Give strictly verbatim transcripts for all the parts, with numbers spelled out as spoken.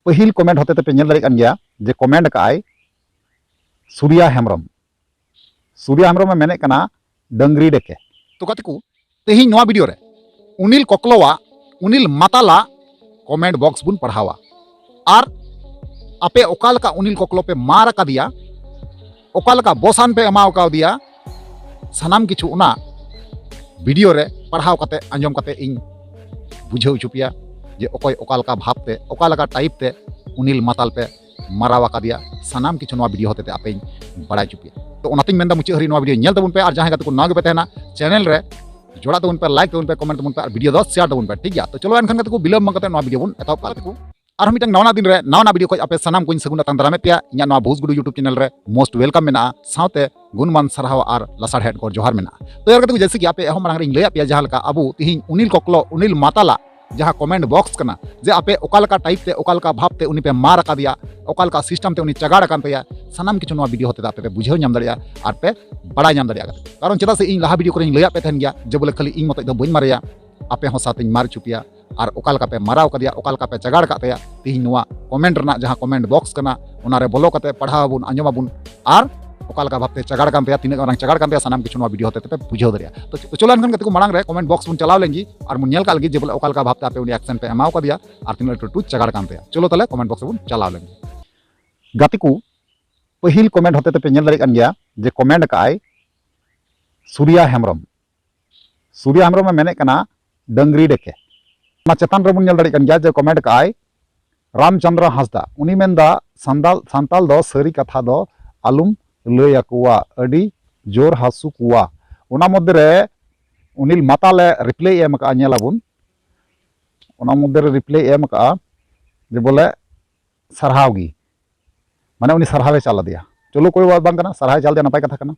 ᱯᱟᱹᱦᱤᱞ ᱠᱚᱢᱮᱱᱴ ᱦᱚᱛᱮ ᱛᱮᱯᱮ ᱧᱮᱞ ᱫᱟᱲᱮᱭᱟᱜ ᱠᱟᱱ ᱜᱮᱭᱟ ᱡᱮ ᱠᱚᱢᱮᱱᱴ ᱠᱟᱜᱼᱟᱭ ᱥᱩᱨᱭᱟ ᱦᱮᱢᱵᱨᱚᱢ᱾ ᱥᱩᱨᱭᱟ ᱦᱮᱢᱵᱨᱚᱢ ᱮ ᱢᱮᱱᱮᱫ ᱠᱟᱱᱟ ᱰᱟᱹᱝᱨᱤ ᱰᱮᱠᱮ᱾ ᱛᱚ ᱜᱟᱛᱮ ᱠᱚ, ᱛᱮᱦᱮᱧ ᱱᱚᱣᱟ ᱵᱷᱤᱰᱤᱭᱳ ᱨᱮ ᱩᱱᱤᱞ ᱠᱚᱠᱞᱚᱣᱟᱜ, ᱩᱱᱤᱞ ᱢᱟᱛᱟᱞᱟᱜ ᱠᱚᱢᱮᱱᱴ ᱵᱚᱠᱥ ᱵᱚᱱ ᱯᱟᱲᱦᱟᱣᱟ᱾ ᱟᱨ ᱟᱯᱮ ᱚᱠᱟ ᱞᱮᱠᱟ ᱩᱱᱤᱞ ᱠᱚᱠᱞᱚ ᱯᱮ ᱢᱟᱨ ᱟᱠᱟᱫᱮᱭᱟ, ᱚᱠᱟ ᱞᱮᱠᱟ ᱵᱚᱥᱟᱱ ᱯᱮ ᱮᱢᱟᱣ ᱠᱟᱣᱫᱮᱭᱟ, ᱥᱟᱱᱟᱢ ᱠᱤᱪᱷᱩ ᱚᱱᱟ ᱵᱷᱤᱰᱤᱭᱳ ᱨᱮ ᱯᱟᱲᱦᱟᱣ ᱠᱟᱛᱮ, ᱟᱸᱡᱚᱢ ᱠᱟᱛᱮ ᱤᱧ ᱵᱩᱡᱷᱟᱹᱣ ᱦᱚᱪᱚ ᱯᱮᱭᱟ ᱡᱮ ᱚᱠᱚᱭ ᱚᱠᱟ ᱞᱮᱠᱟ ᱵᱷᱟᱵᱽ ᱛᱮ, ᱚᱠᱟ ᱞᱮᱠᱟ ᱴᱟᱭᱤᱯ ᱛᱮ ᱩᱱᱤᱞ ᱢᱟᱛᱟᱞ ᱯᱮ ᱢᱟᱨᱟᱣ ᱟᱠᱟᱫᱮᱭᱟ, ᱥᱟᱱᱟᱢ ᱠᱤᱪᱷᱩ ᱱᱚᱣᱟ ᱵᱷᱤᱰᱤᱭᱳ ᱦᱚᱛᱮ ᱛᱮ ᱟᱯᱮᱧ ᱵᱟᱲᱟᱭ ᱦᱚᱪᱚ ᱯᱮᱭᱟ᱾ ᱛᱚ ᱚᱱᱟᱛᱮᱧ ᱢᱮᱱᱫᱟ, ᱢᱩᱪᱟᱹᱫ ᱦᱟᱹᱨᱤᱡ ᱱᱚᱣᱟ ᱵᱷᱤᱰᱤᱭᱳ ᱧᱮᱞ ᱛᱟᱵᱚᱱ ᱯᱮ, ᱟᱨ ᱡᱟᱦᱟᱸᱭ ᱜᱟᱛᱮ ᱠᱚ ᱱᱟᱣᱟ ᱜᱮᱯᱮ ᱛᱟᱦᱮᱱᱟ, ᱪᱮᱱᱮᱞ ᱨᱮ ᱡᱚᱲᱟᱜ ᱛᱟᱵᱚᱱ ᱯᱮ, ᱞᱟᱭᱤᱠ ᱛᱟᱵᱚᱱ ᱯᱮ, ᱠᱚᱢᱮᱱᱴ ᱛᱟᱵᱚᱱ ᱯᱮ ᱟᱨ ᱵᱷᱤᱰᱤᱭᱳ ᱫᱚ ᱥᱮᱭᱟᱨ ᱛᱟᱵᱚᱱ ᱯᱮ, ᱴᱷᱤᱠ ᱜᱮᱭᱟ? ᱛᱚ ᱪᱚᱞᱚ ᱮᱱᱠᱷᱟᱱ ᱜᱟᱛᱮ ᱠᱚ, ᱵᱤᱞᱚᱢ ᱵᱟᱝ ᱠᱟᱛᱮ ᱱᱚᱣᱟ ᱵᱷᱤᱰᱤᱭᱳ ᱵᱚᱱ ᱮᱛᱚᱦᱚᱵ ᱠᱟᱜᱼᱟ᱾ ᱜᱟᱛᱮ ᱠᱚ, ᱟᱨᱦᱚᱸ ᱢᱤᱫᱴᱟᱝ ᱱᱟᱣᱟ ᱫᱤᱱ ᱨᱮ ᱱᱟᱣᱟ ᱱᱟᱣᱟ ᱵᱷᱤᱰᱤᱭᱳ ᱠᱷᱚᱡ ᱟᱯᱮ ᱥᱟᱱᱟᱢ ᱠᱚᱧ ᱥᱟᱹᱜᱩᱱ ᱟᱛᱟᱝ ᱫᱟᱨᱟᱢᱮᱫ ᱯᱮᱭᱟ᱾ ᱤᱧᱟᱹᱜ ᱱᱚᱣᱟ ᱵᱷᱩᱥ ᱜᱩᱰᱩ YouTube ᱪᱮᱱᱮᱞ ᱨᱮ most welcome ᱢᱮᱱᱟᱜᱼᱟ, ᱥᱟᱶᱛᱮ ᱜᱩᱱᱢᱟᱱ ᱥᱟᱨᱦᱟᱣ ᱟᱨ ᱞᱟᱥᱟᱲᱦᱮᱫ ᱜᱚᱰ ᱡᱚᱦᱟᱨ ᱢᱮᱱᱟᱜᱼᱟ᱾ ᱛᱚ ᱭᱟᱨ ᱜᱟᱛᱮ ᱠᱚ, ᱡᱮᱭᱥᱮ ᱠᱤ ᱟᱯᱮ ᱮᱦᱚᱵ ᱢᱟᱲᱟᱝ ᱨᱮᱧ ᱞᱟᱹᱭᱟᱫ ᱯᱮᱭᱟ, ᱡᱟᱦᱟᱸ ᱞᱮᱠᱟ ᱟᱵᱚ ᱛᱤᱦᱤᱧ ᱩᱱᱤᱞ ᱠᱚᱠᱞᱚ, ᱩᱱᱤᱞ ᱢᱟᱛᱟᱞᱟᱜ ᱡᱟᱦᱟᱸ ᱠᱚᱢᱮᱱᱴ ᱵᱚᱠᱥ ᱠᱟᱱᱟ, ᱡᱮ ᱟᱯᱮ ᱚᱠᱟ ᱞᱮᱠᱟ ᱴᱟᱭᱤᱯ ᱛᱮ, ᱚᱠᱟ ᱞᱮᱠᱟ ᱵᱷᱟᱵᱽ ᱛᱮ ᱩᱱᱤ ᱯᱮ ᱢᱟᱨ ᱟᱠᱟᱫᱮᱭᱟ, ᱚᱠᱟ ᱞᱮᱠᱟ ᱥᱤᱥᱴᱮᱢ ᱛᱮ ᱩᱱᱤ ᱪᱟᱜᱟᱲ ᱟᱠᱟᱱ ᱛᱟᱭᱟ, ᱥᱟᱱᱟᱢ ᱠᱤᱪᱷᱩ ᱱᱚᱣᱟ ᱵᱷᱤᱰᱤᱭᱳ ᱦᱚᱛᱮ ᱛᱮ ᱟᱯᱮ ᱯᱮ ᱵᱩᱡᱷᱟᱹᱣ ᱧᱟᱢ ᱫᱟᱲᱮᱭᱟᱜᱼᱟ ᱟᱨ ᱯᱮ ᱵᱟᱲᱟᱭ ᱧᱟᱢ ᱫᱟᱲᱮᱭᱟᱜᱼᱟ᱾ ᱠᱟᱨᱚᱱ ᱪᱮᱫᱟᱜ ᱥᱮ ᱤᱧ ᱞᱟᱦᱟ ᱵᱷᱤᱰᱤᱭᱳ ᱠᱚᱨᱮᱧ ᱞᱟᱹᱭᱟᱫ ᱯᱮ ᱛᱟᱦᱮᱱ ᱜᱮᱭᱟ ᱡᱮ ᱵᱚᱞᱮ ᱠᱷᱟᱹᱞᱤ ᱤᱧ ᱢᱚᱛᱚᱡ ᱫᱚ ᱵᱟᱹᱧ ᱢᱟᱨᱮᱭᱟ, ᱟᱯᱮ ᱦᱚᱸ ᱥᱟᱶᱛᱮᱧ ᱢᱟᱨ ᱦᱚᱪᱚ ᱯᱮᱭᱟ᱾ ᱟᱨ ᱚᱠᱟ ᱞᱮᱠᱟ ᱯᱮ ᱢᱟᱨᱟᱣ ᱠᱟᱫᱮᱭᱟ, ᱚᱠᱟ ᱞᱮᱠᱟ ᱯᱮ ᱪᱟᱜᱟᱲ ᱟᱠᱟᱫ ᱛᱟᱭᱟ, ᱛᱤᱦᱤᱧ ᱱᱚᱣᱟ ᱠᱚᱢᱮᱱᱴ ᱨᱮᱱᱟᱜ ᱡᱟᱦᱟᱸ ᱠᱚᱢᱮᱱᱴ ᱵᱚᱠᱥ ᱠᱟᱱᱟ, ᱚᱱᱟ ᱨᱮ ᱵᱚᱞᱚ ᱠᱟᱛᱮ ᱯᱟᱲᱦᱟᱣ ᱟᱵᱚᱱ, ᱟᱸᱡᱚᱢ ᱟᱵᱚᱱ, ᱟᱨ ᱚᱠᱟ ᱞᱮᱠᱟ ᱵᱷᱟᱵᱽᱛᱮ ᱪᱟᱜᱟᱲ ᱠᱟᱱ ᱛᱟᱭᱟ, ᱛᱤᱱᱟᱹᱜ ᱢᱟᱨᱟᱝ ᱪᱟᱜᱟᱲ ᱠᱟᱱ ᱛᱟᱭᱟ, ᱥᱟᱱᱟᱢ ᱠᱤᱪᱷᱩ ᱱᱚᱣᱟ ᱵᱷᱤᱰᱤᱭᱳ ᱦᱚᱛᱮ ᱛᱮᱯᱮ ᱵᱩᱡᱷᱟᱹᱣ ᱫᱟᱲᱮᱭᱟᱜᱼᱟ᱾ ᱛᱚ, ᱛᱚ ᱪᱚᱞᱚ ᱮᱱᱠᱷᱟᱱ ᱜᱟᱛᱮ ᱠᱚ, ᱢᱟᱲᱟᱝ ᱨᱮ ᱠᱚᱢᱮᱱᱴ ᱵᱚᱠᱥ ᱵᱚᱱ ᱪᱟᱞᱟᱣ ᱞᱮᱱ ᱜᱮ ᱟᱨ ᱵᱚᱱ ᱧᱮᱞ ᱠᱟᱜ ᱞᱮᱜᱮ ᱡᱮ ᱵᱚᱞᱮ ᱚᱠᱟ ᱞᱮᱠᱟ ᱵᱷᱟᱵᱽᱛᱮ ᱟᱯᱮ ᱩᱱᱤ ᱮᱠᱥᱮᱱ ᱯᱮ ᱮᱢᱟᱣ ᱠᱟᱫᱮᱭᱟ ᱟᱨ ᱛᱤᱱᱟᱹᱜ ᱞᱟᱹᱴᱩ ᱞᱟᱹᱴᱩ ᱪᱟᱜᱟᱲ ᱠᱟᱱ ᱛᱟᱭᱟ᱾ ᱪᱚᱞᱚ ᱛᱟᱦᱞᱮ ᱠᱚᱢᱮᱱᱴ ᱵᱚᱠᱥ ᱨᱮᱵᱚᱱ ᱪᱟᱞᱟᱣ ᱞᱮᱱ ᱜᱮ᱾ ᱜᱟᱛᱮ ᱠᱚ, ᱯᱟᱹᱦᱤᱞ ᱠᱚᱢᱮᱱᱴ ᱦᱚᱛᱮ ᱛᱮᱯᱮ ᱧᱮᱞ ᱫᱟᱲᱮᱭᱟᱜ ᱠᱟᱱ ᱜᱮᱭᱟ ᱡᱮ ᱠᱚᱢᱮᱱᱴ ᱠᱟᱜᱼᱟᱭ ᱥᱩᱨᱭᱟ ᱦᱮᱢᱵᱨᱚᱢ᱾ ᱥᱩᱨᱭᱟ ᱦᱮᱢᱵᱨᱚᱢ ᱮ ᱢᱮᱱᱮᱫ ᱠᱟᱱᱟ ᱰᱟᱹᱝᱨᱤ ᱰᱮᱠᱮ᱾ ᱚᱱᱟ ᱪᱮᱛᱟᱱ ᱨᱮᱵᱚᱱ ᱧᱮᱞ ᱫᱟᱲᱮᱭᱟᱜ ᱠᱟᱱ ᱜᱮᱭᱟ ᱡᱮ ᱠᱚᱢᱮᱱᱴ ᱠᱟᱜᱼᱟᱭ ᱨᱟᱢᱪᱚᱸᱫᱽᱨᱚ ᱦᱟᱸᱥᱫᱟ᱾ ᱩᱱᱤ ᱢᱮᱱᱫᱟ, ᱥᱟᱱᱛᱟᱞ, ᱥᱟᱱᱛᱟᱞ ᱫᱚ ᱥᱟᱹᱨᱤ ᱠᱟᱛᱷᱟ ᱫᱚ ᱟᱞᱚᱢ ᱞᱟᱹᱭ ᱟᱠᱚᱣᱟ, ᱟᱹᱰᱤ ᱡᱳᱨ ᱦᱟᱹᱥᱩ ᱠᱚᱣᱟ᱾ ᱚᱱᱟ ᱢᱚᱫᱽᱫᱷᱮ ᱨᱮ ᱩᱱᱤᱞ ᱢᱟᱛᱟᱞᱮ ᱨᱤᱯᱞᱟᱭ ᱮᱢ ᱟᱠᱟᱫᱼᱟ, ᱧᱮᱞ ᱟᱵᱚᱱ᱾ ᱚᱱᱟ ᱢᱚᱫᱽᱫᱷᱮ ᱨᱮ ᱨᱤᱯᱞᱟᱭ ᱮᱢ ᱟᱠᱟᱫᱼᱟ ᱡᱮ ᱵᱚᱞᱮ ᱥᱟᱨᱦᱟᱣ ᱜᱮ, ᱢᱟᱱᱮ ᱩᱱᱤ ᱥᱟᱨᱦᱟᱣᱮ ᱪᱟᱞ ᱟᱫᱮᱭᱟ᱾ ᱪᱚᱞᱚ ᱠᱚᱭ ᱵᱟᱛ ᱵᱟᱝ ᱠᱟᱱᱟ, ᱥᱟᱨᱦᱟᱣᱮ ᱪᱟᱞ ᱟᱫᱮᱭᱟ, ᱱᱟᱯᱟᱭ ᱠᱟᱛᱷᱟ ᱠᱟᱱᱟ᱾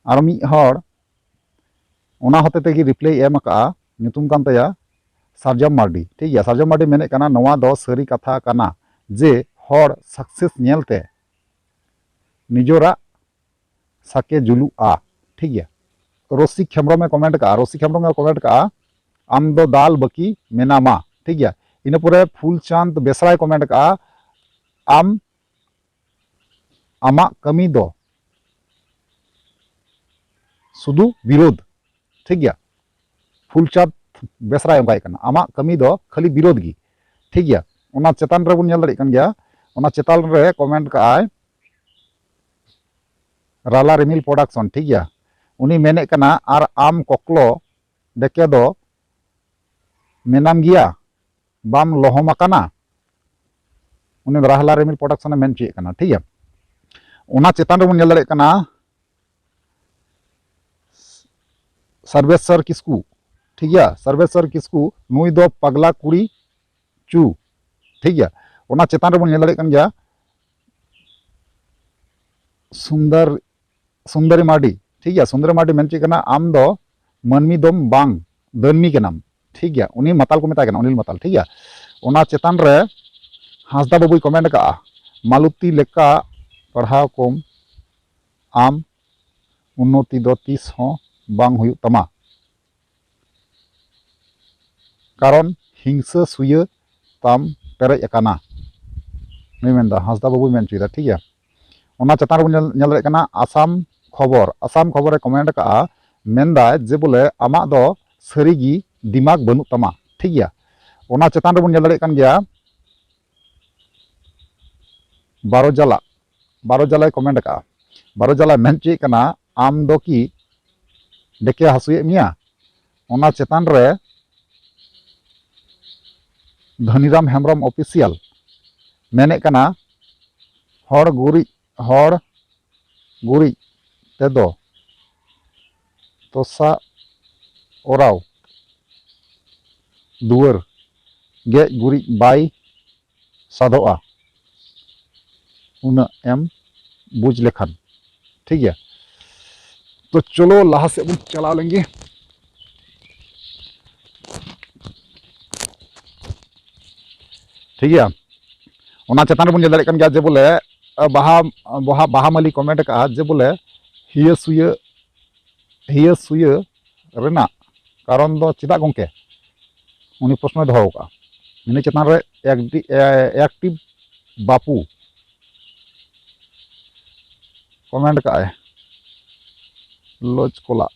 ᱟᱨ ᱢᱤᱫ ᱦᱚᱲ ᱚᱱᱟ ᱦᱚᱛᱮ ᱛᱮᱜᱮ ᱨᱤᱯᱞᱟᱭ ᱮᱢ ᱟᱠᱟᱫᱼᱟ, ᱧᱩᱛᱩᱢ ᱠᱟᱱ ᱛᱟᱭᱟ ᱥᱟᱨᱡᱚᱢ ᱢᱟᱨᱰᱤ᱾ ᱴᱷᱤᱠ ᱜᱮᱭᱟ, ᱥᱟᱨᱡᱚᱢ ᱢᱟᱨᱰᱤ ᱢᱮᱱᱮᱫ ᱠᱟᱱᱟ, ᱱᱚᱣᱟ ᱫᱚ ᱥᱟᱹᱨᱤ ᱠᱟᱛᱷᱟ ᱠᱟᱱᱟ ᱡᱮ ᱦᱚᱲ ᱥᱟᱠᱥᱮᱥ ᱧᱮᱞᱛᱮ ᱱᱤᱡᱚᱨᱟᱜ ᱥᱟᱠᱮ ᱡᱩᱞᱩᱜᱼᱟ᱾ ᱴᱷᱤᱠ ᱜᱮᱭᱟ, ᱨᱚᱥᱤᱠ ᱦᱮᱢᱵᱨᱚᱢᱮ ᱠᱚᱢᱮᱱᱴ ᱠᱟᱜᱼᱟ, ᱨᱚᱥᱤᱠ ᱦᱮᱢᱵᱨᱚᱢᱮ ᱠᱚᱢᱮᱱᱴ ᱠᱟᱜᱼᱟ, ᱟᱢ ᱫᱚ ᱫᱟᱞ ᱵᱟᱹᱠᱤ ᱢᱮᱱᱟᱢᱟ᱾ ᱴᱷᱤᱠ ᱜᱮᱭᱟ, ᱤᱱᱟᱹ ᱯᱚᱨᱮ ᱯᱷᱩᱞᱪᱟᱸᱫᱽ ᱵᱮᱥᱨᱟᱭ ᱠᱚᱢᱮᱱᱴ ᱠᱟᱜᱼᱟ, ᱟᱢ, ᱟᱢᱟᱜ ᱠᱟᱹᱢᱤ ᱫᱚ ᱥᱩᱫᱷᱩ ᱵᱤᱨᱳᱫᱷ᱾ ᱴᱷᱤᱠ ᱜᱮᱭᱟ, ᱯᱷᱩᱞᱪᱟᱸᱫᱽ ᱵᱮᱥᱨᱟᱭ ᱚᱱᱠᱟᱭ ᱠᱟᱱᱟ, ᱟᱢᱟᱜ ᱠᱟᱹᱢᱤ ᱫᱚ ᱠᱷᱟᱹᱞᱤ ᱵᱤᱨᱳᱫᱷ ᱜᱮ᱾ ᱴᱷᱤᱠ ᱜᱮᱭᱟ, ᱚᱱᱟ ᱪᱮᱛᱟᱱ ᱨᱮᱵᱚᱱ ᱧᱮᱞ ᱫᱟᱲᱮᱭᱟᱜ ᱠᱟᱱ ᱜᱮᱭᱟ, ᱚᱱᱟ ᱪᱮᱛᱟᱱ ᱨᱮ ᱠᱚᱢᱮᱱᱴ ᱠᱟᱜᱼᱟᱭ ᱨᱟᱞᱟ ᱨᱤᱢᱤᱞ ᱯᱨᱚᱰᱟᱠᱥᱚᱱ᱾ ᱴᱷᱤᱠ ᱜᱮᱭᱟ, ᱩᱱᱤ ᱢᱮᱱᱮᱫ ᱠᱟᱱᱟ, ᱟᱨ ᱟᱢ ᱠᱚᱠᱞᱚ ᱰᱮᱠᱮ ᱫᱚ ᱢᱮᱱᱟᱢ ᱜᱮᱭᱟ, ᱵᱟᱢ ᱞᱚᱦᱚᱢ ᱟᱠᱟᱱᱟ? ᱩᱱᱤ ᱫᱚ ᱨᱟᱦᱞᱟ ᱨᱤᱢᱤᱞ ᱯᱨᱚᱰᱟᱠᱥᱚᱱᱮ ᱢᱮᱱ ᱦᱚᱪᱚᱭᱮᱫ ᱠᱟᱱᱟ᱾ ᱴᱷᱤᱠ ᱜᱮᱭᱟ, ᱚᱱᱟ ᱪᱮᱛᱟᱱ ᱨᱮᱵᱚᱱ ᱧᱮᱞ ᱫᱟᱲᱮᱭᱟᱜ ᱠᱟᱱᱟ ᱥᱚᱨᱵᱮᱥᱥᱚᱨ ᱠᱤᱥᱠᱩ᱾ ᱴᱷᱤᱠ ᱜᱮᱭᱟ, ᱥᱚᱨᱵᱮᱥᱥᱚᱨ ᱠᱤᱥᱠᱩ ᱱᱩᱭ ᱫᱚ ᱯᱟᱜᱽᱞᱟ ᱠᱩᱲᱤ ᱪᱩ᱾ ᱴᱷᱤᱠ ᱜᱮᱭᱟ, ᱚᱱᱟ ᱪᱮᱛᱟᱱ ᱨᱮᱵᱚᱱ ᱧᱮᱞ ᱫᱟᱲᱮᱭᱟᱜ ᱠᱟᱱ ᱜᱮᱭᱟ ᱥᱩᱱᱫᱚᱨ ᱥᱩᱱᱫᱚᱨᱤ ᱢᱟᱨᱰᱤ᱾ ᱴᱷᱤᱠ ᱜᱮᱭᱟ, ᱥᱩᱱᱫᱚᱨᱤ ᱢᱟᱨᱰᱤ ᱢᱮᱱ ᱦᱚᱪᱚᱭᱮᱫ ᱠᱟᱱᱟ, ᱟᱢ ᱫᱚ ᱢᱟᱹᱱᱢᱤ ᱫᱚᱢ ᱵᱟᱝ, ᱫᱟᱹᱱᱢᱤ ᱠᱟᱱᱟᱢ᱾ ᱴᱷᱤᱠ ᱜᱮᱭᱟ, ᱩᱱᱤ ᱢᱟᱛᱟᱞ ᱠᱚ ᱢᱮᱛᱟᱭ ᱠᱟᱱᱟ, ᱚᱱᱤᱞ ᱢᱟᱛᱟᱞ᱾ ᱴᱷᱤᱠ ᱜᱮᱭᱟ, ᱚᱱᱟ ᱪᱮᱛᱟᱱ ᱨᱮ ᱦᱟᱸᱥᱫᱟ ᱵᱟᱹᱵᱩᱭ ᱠᱚᱢᱮᱱᱴ ᱟᱠᱟᱫᱼᱟ, ᱢᱟᱞᱚᱛᱤ ᱞᱮᱠᱟ ᱯᱟᱲᱦᱟᱣ ᱠᱚᱢ, ᱟᱢ ᱩᱱᱱᱚᱛᱤ ᱫᱚ ᱛᱤᱥ ᱦᱚᱸ ᱵᱟᱝ ᱦᱩᱭᱩᱜ ᱛᱟᱢᱟ, ᱠᱟᱨᱚᱱ ᱦᱤᱝᱥᱟᱹ ᱥᱩᱭᱟᱹ ᱛᱟᱢ ᱯᱮᱨᱮᱡ ᱟᱠᱟᱱᱟ᱾ ᱱᱩᱭ ᱢᱮᱱᱫᱟ, ᱦᱟᱸᱥᱫᱟ ᱵᱟᱹᱵᱩᱭ ᱢᱮᱱ ᱦᱚᱪᱚᱭᱮᱫᱟ᱾ ᱴᱷᱤᱠ ᱜᱮᱭᱟ, ᱚᱱᱟ ᱪᱮᱛᱟᱱ ᱨᱮᱵᱚᱱ ᱧᱮᱞ, ᱧᱮᱞ ᱫᱟᱲᱮᱭᱟᱜ ᱠᱟᱱᱟ ᱟᱥᱟᱢ ᱠᱷᱚᱵᱚᱨ᱾ ᱟᱥᱟᱢ ᱠᱷᱚᱵᱚᱨᱮ ᱠᱚᱢᱮᱱᱴ ᱟᱠᱟᱫᱼᱟ, ᱢᱮᱱᱫᱟᱭ ᱡᱮ ᱵᱚᱞᱮ ᱟᱢᱟᱜ ᱫᱚ ᱥᱟᱹᱨᱤᱜᱮ ᱫᱤᱢᱟᱜᱽ ᱵᱟᱹᱱᱩᱜ ᱛᱟᱢᱟ᱾ ᱴᱷᱤᱠ ᱜᱮᱭᱟ, ᱚᱱᱟ ᱪᱮᱛᱟᱱ ᱨᱮᱵᱚᱱ ᱧᱮᱞ ᱫᱟᱲᱮᱭᱟᱜ ᱠᱟᱱ ᱜᱮᱭᱟ ᱵᱟᱨᱚ ᱡᱟᱞᱟ, ᱵᱟᱨᱚ ᱡᱟᱞᱟᱭ ᱠᱚᱢᱮᱱᱴ ᱟᱠᱟᱫᱼᱟ᱾ ᱵᱟᱨᱚ ᱡᱟᱞᱟᱭ ᱢᱮᱱ ᱦᱚᱪᱚᱭᱮᱫ ᱠᱟᱱᱟ, ᱟᱢ ᱫᱚ ᱠᱤ ᱰᱮᱠᱮ ᱦᱟᱹᱥᱩᱭᱮᱫ ᱢᱮᱭᱟ? ᱚᱱᱟ ᱪᱮᱛᱟᱱ ᱨᱮ ᱫᱷᱟᱹᱱᱤᱨᱟᱢ ᱦᱮᱢᱵᱨᱚᱢ ᱚᱯᱷᱤᱥᱤᱭᱟᱞ ᱢᱮᱱᱮᱫ ᱠᱟᱱᱟ, ᱦᱚᱲ ᱜᱩᱨᱤᱡ, ᱦᱚᱲ ᱜᱩᱨᱤᱡ ᱛᱮᱫᱚ ᱛᱚᱥᱟ ᱚᱨᱟᱣ ᱫᱩᱣᱟᱹᱨ ᱜᱮᱡ ᱜᱩᱨᱤᱡ ᱵᱟᱭ ᱥᱟᱫᱷᱚᱜᱼᱟ, ᱩᱱᱟᱹᱜ ᱮᱢ ᱵᱩᱡᱽ ᱞᱮᱠᱷᱟᱱ᱾ ᱴᱷᱤᱠ ᱜᱮᱭᱟ, ᱛᱚ ᱪᱚᱞᱚ ᱞᱟᱦᱟ ᱥᱮᱫ ᱵᱚᱱ ᱪᱟᱞᱟᱣ ᱞᱮᱱᱜᱮ᱾ ᱴᱷᱤᱠ ᱜᱮᱭᱟ, ᱚᱱᱟ ᱪᱮᱛᱟᱱ ᱨᱮᱵᱚᱱ ᱧᱮᱞ ᱫᱟᱲᱮᱭᱟᱜ ᱠᱟᱱ ᱜᱮᱭᱟ ᱡᱮ ᱵᱚᱞᱮ, ᱟᱸ, ᱵᱟᱦᱟ, ᱵᱟᱦᱟ, ᱵᱟᱦᱟ ᱢᱟᱹᱞᱤ ᱠᱚᱢᱮᱱᱴ ᱟᱠᱟᱫᱼᱟ ᱡᱮ ᱵᱚᱞᱮ, ᱦᱤᱭᱟᱹ ᱥᱩᱭᱟᱹ, ᱦᱤᱭᱟᱹ ᱥᱩᱭᱟᱹ ᱨᱮᱱᱟᱜ ᱠᱟᱨᱚᱱ ᱫᱚ ᱪᱮᱫᱟᱜ ᱜᱚᱢᱠᱮ? ᱩᱱᱤ ᱯᱨᱚᱥᱱᱚᱭ ᱫᱚᱦᱚ ᱟᱠᱟᱫᱼᱟ᱾ ᱤᱱᱟᱹ ᱪᱮᱛᱟᱱ ᱨᱮ ᱮᱠᱴᱤ-, ᱮ-, ᱮᱠᱴᱤᱵᱷ ᱵᱟᱯᱩ ᱠᱚᱢᱮᱱᱴ ᱠᱟᱜᱼᱟᱭ, ᱞᱚᱡᱽ ᱠᱚᱞᱟ,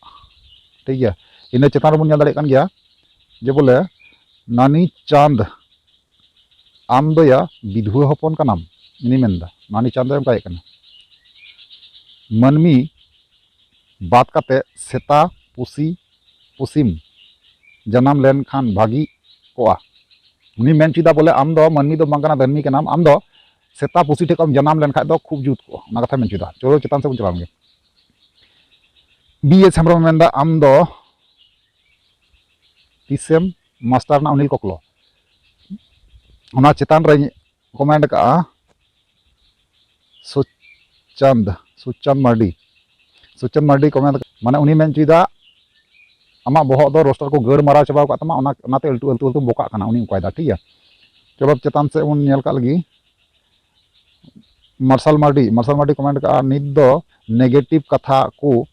ᱴᱷᱤᱠ ᱜᱮᱭᱟ᱾ ᱤᱱᱟᱹ ᱪᱮᱛᱟᱱ ᱨᱮᱵᱚᱱ ᱧᱮᱞ ᱫᱟᱲᱮᱭᱟᱜ ᱠᱟᱱ ᱜᱮᱭᱟ ᱡᱮ ᱵᱚᱞᱮ ᱱᱟᱱᱤ ᱪᱟᱸᱫᱽ, ᱟᱢ ᱫᱚᱭᱟ ᱵᱤᱫᱷᱩᱣᱟᱹ ᱦᱚᱯᱚᱱ ᱠᱟᱱᱟᱢ, ᱤᱧᱤᱧ ᱢᱮᱱᱫᱟ, ᱱᱟᱱᱤ ᱪᱟᱸᱫᱽ ᱮ ᱚᱱᱠᱟᱭᱮᱫ ᱠᱟᱱᱟ᱾ ᱢᱟᱹᱱᱢᱤ ᱵᱟᱫ ᱠᱟᱛᱮ ᱥᱮᱛᱟ, ᱯᱩᱥᱤ, ᱯᱩᱥᱤᱢ ᱡᱟᱱᱟᱢ ᱞᱮᱱᱠᱷᱟᱱ ᱵᱷᱟᱹᱜᱤ ᱠᱚᱜᱼᱟ᱾ ᱩᱱᱤ ᱢᱮᱱ ᱦᱚᱪᱚᱭᱮᱫᱟ ᱵᱚᱞᱮ ᱟᱢ ᱫᱚ ᱢᱟᱹᱱᱢᱤ ᱫᱚ ᱵᱟᱝ ᱠᱟᱱᱟ, ᱫᱟᱹᱱᱢᱤ ᱠᱟᱱᱟᱢ, ᱟᱢ ᱫᱚ ᱥᱮᱛᱟ ᱯᱩᱥᱤ ᱴᱷᱮᱱ ᱠᱷᱚᱱ ᱡᱟᱱᱟᱢ ᱞᱮᱱᱠᱷᱟᱱ ᱫᱚ ᱠᱷᱩᱵ ᱡᱩᱛ ᱠᱚᱜᱼᱟ, ᱚᱱᱟ ᱠᱟᱛᱷᱟᱭ ᱢᱮᱱ ᱦᱚᱪᱚᱭᱮᱫᱟ᱾ ᱪᱚᱞᱚ ᱪᱮᱛᱟᱱ ᱥᱮᱫ ᱵᱚᱱ ᱪᱟᱞᱟᱣ ᱞᱮᱱᱜᱮ᱾ ᱵᱤ ᱮᱥ ᱦᱮᱢᱵᱨᱚᱢ ᱢᱮᱱᱫᱟ, ᱟᱢ ᱫᱚ ᱛᱤᱥᱮᱢ ᱢᱟᱥᱴᱟᱨ ᱨᱮᱱᱟᱜ ᱚᱱᱤᱞ ᱠᱚᱠᱞᱚ? ᱚᱱᱟ ᱪᱮᱛᱟᱱ ᱨᱮᱧ ᱠᱚᱢᱮᱱᱴ ᱠᱟᱜᱼᱟ ᱥᱩᱪᱟᱸᱫ, ᱥᱩᱪᱟᱸᱫ ᱢᱟᱨᱰᱤ᱾ ᱥᱩᱪᱟᱸᱫ ᱢᱟᱨᱰᱤ ᱠᱚᱢᱮᱱᱴ, ᱢᱟᱱᱮ ᱩᱱᱤ ᱢᱮᱱ ᱦᱚᱪᱚᱭᱮᱫᱟ ᱟᱢᱟᱜ ᱵᱚᱦᱚᱜ ᱫᱚ ᱨᱳᱥᱴᱟᱨ ᱠᱚ ᱜᱟᱹᱲ ᱢᱟᱨᱟᱣ ᱪᱟᱵᱟᱣ ᱟᱠᱟᱫ ᱛᱟᱢᱟ, ᱚᱱᱟ, ᱚᱱᱟᱛᱮ ᱟᱹᱞᱴᱩ, ᱟᱹᱞᱴᱩ, ᱟᱹᱞᱴᱩ ᱵᱚᱠᱟᱜ ᱠᱟᱱᱟ, ᱩᱱᱤ ᱚᱱᱠᱟᱭᱮᱫᱟ, ᱴᱷᱤᱠ ᱜᱮᱭᱟ᱾ ᱪᱚᱞᱚ ᱪᱮᱛᱟᱱ ᱥᱮᱫ ᱵᱚᱱ ᱧᱮᱞ ᱠᱟᱜ ᱞᱮᱜᱮ᱾ ᱢᱟᱨᱥᱟᱞ ᱢᱟᱨᱰᱤ, ᱢᱟᱨᱥᱟᱞ ᱢᱟᱨᱰᱤ ᱠᱚᱢᱮᱱᱴ ᱠᱟᱜᱼᱟ, ᱱᱤᱛ ᱫᱚ ᱱᱮᱜᱮᱴᱤᱵᱷ ᱠᱟᱛᱷᱟ ᱠᱚ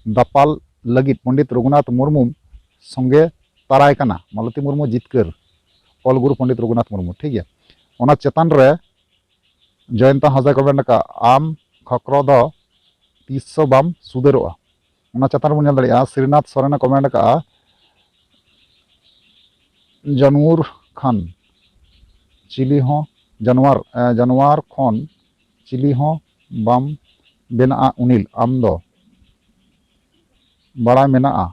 ᱫᱟᱯᱟᱞ ᱞᱟᱹᱜᱤᱫ ᱯᱚᱱᱰᱤᱛ ᱨᱚᱜᱷᱩᱱᱟᱛᱷ ᱢᱩᱨᱢᱩ ᱥᱚᱸᱜᱮ ᱛᱟᱨᱟᱭ ᱠᱟᱱᱟ, ᱢᱟᱞᱚᱛᱤ ᱢᱩᱨᱢᱩ ᱡᱤᱛᱠᱟᱹᱨ, ᱚᱞ ᱜᱩᱨᱩ ᱯᱚᱱᱰᱤᱛ ᱨᱚᱜᱷᱩᱱᱟᱛᱷ ᱢᱩᱨᱢᱩ, ᱴᱷᱤᱠ ᱜᱮᱭᱟ᱾ ᱚᱱᱟ ᱪᱮᱛᱟᱱ ᱨᱮ ᱡᱚᱭᱚᱱᱛᱟ ᱦᱟᱸᱥᱫᱟᱭ ᱠᱚᱢᱮᱱᱴ ᱟᱠᱟᱫᱼᱟ, ᱟᱢ ᱠᱷᱚᱠᱨᱚ ᱫᱚ ᱛᱤᱥ ᱦᱚᱸ ᱵᱟᱢ ᱥᱩᱫᱷᱟᱹᱨᱚᱜᱼᱟ᱾ ᱚᱱᱟ ᱪᱮᱛᱟᱱ ᱨᱮᱵᱚᱱ ᱧᱮᱞ ᱫᱟᱲᱮᱭᱟᱜᱼᱟ, ᱥᱨᱤᱱᱟᱛᱷ ᱥᱚᱨᱮᱱᱮ ᱠᱚᱢᱮᱱᱴ ᱟᱠᱟᱫᱼᱟ, ᱡᱟᱱᱣᱟᱨ ᱠᱷᱟᱱ ᱪᱤᱞᱤ ᱦᱚᱸ ᱡᱟᱱᱣᱟᱨ, ᱮ, ᱡᱟᱱᱣᱟᱨ ᱠᱷᱚᱱ ᱪᱤᱞᱤ ᱦᱚᱸ ᱵᱟᱢ ᱵᱮᱱᱟᱜᱼᱟ ᱚᱱᱤᱞ, ᱟᱢ ᱫᱚ ᱵᱟᱲᱟᱭ ᱢᱮᱱᱟᱜᱼᱟ